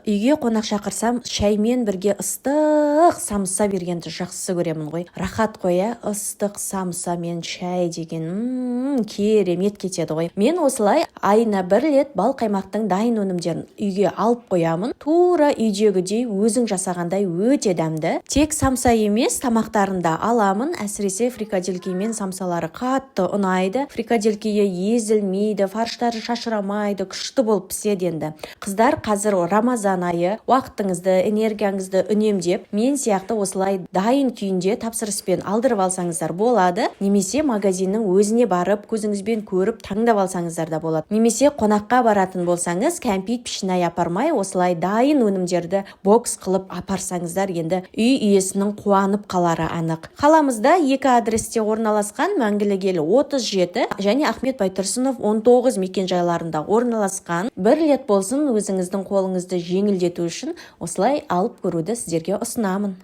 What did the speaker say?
Үйге қонақ шақырсам, шаймен бірге ыстық самса бергенді жақсы көремін ғой. Рахат қой, иә, ыстық самса мен шай деген керемет кетеді ғой. Мен осылай айына бір рет бал қаймақтың дайын өнімдерін үйге алып қоямын. Тура үйдегідей, өзің жасағандай өте дәмді. Тек самса емес, тамақтарын да аламын. Әсіресе фрикадельки мен самсалары қатты ұнайды. Фрикаделькиі езілмейді, фарштары шашырамайды, күшті болып піседі. Енді, қыздар, қазір Рамазан айы, уақытыңызды, энергияңызды үнемдеп, мен сияқты осылай дайын күйінде тапсырыспен алдырып алсаңыздар болады немесе магазиннің өзіне барып, көзіңізбен көріп, таңдап алсаңыздар да болады. Немесе қонаққа баратын болсаңыз, кәмпит, пішінай апармай, осылай дайын өнімдерді бокс қылып апарсаңыздар, енді үй иесінің қуанып қалары анық. Қаламызда екі адресте орналасқан: Мәңгілік Ел 37 және Ахмет Байтұрсынов 19 мекенжайларында орналасқан. Бір рет болсын өзіңіздің қолыңызды жеңілдету үшін осылай алып көруді сіздерге ұсынамын.